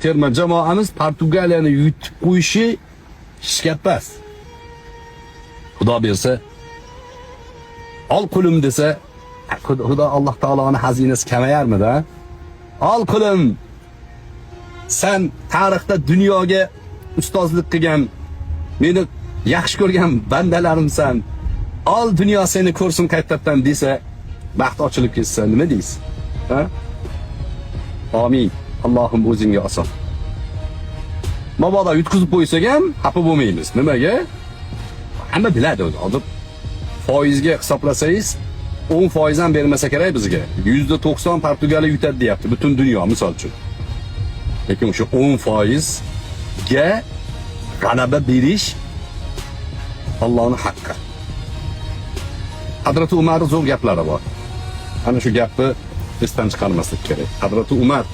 Terma jamoamiz Portugaliyani yutib qo'yishi hech gap emas. Xudo bersa, ol qulim desa, Xudo Alloh taoloning xazinasi kamayarmidi? Ol qulim, sen tarixda dunyoga ustozlik qilgan, meni yaxshi ko'rgan bandalarimsan. Ol dunyo seni ko'rsin qaytadan desa, baxt ochilib ketsa, nima deysiz? Ha? Amin. Allohim, o'zingga oson. Mabodo yutqizib qo'ysak ham xafa bo'lmaymiz. Nimaga? Hamma biladi o'zi. Hozir foizga hisoblasangiz, 10% ham bermasa kerak bizga. 90% Portugaliya yutadi deyapti butun dunyo, misol uchun. Lekin o'sha 10% ga g'alaba berish Allohning haqqi. Hazrati Umarning zo'r gaplari bor. Ana shu gapni esdan chiqarmaslik kerak. Hazrati Umar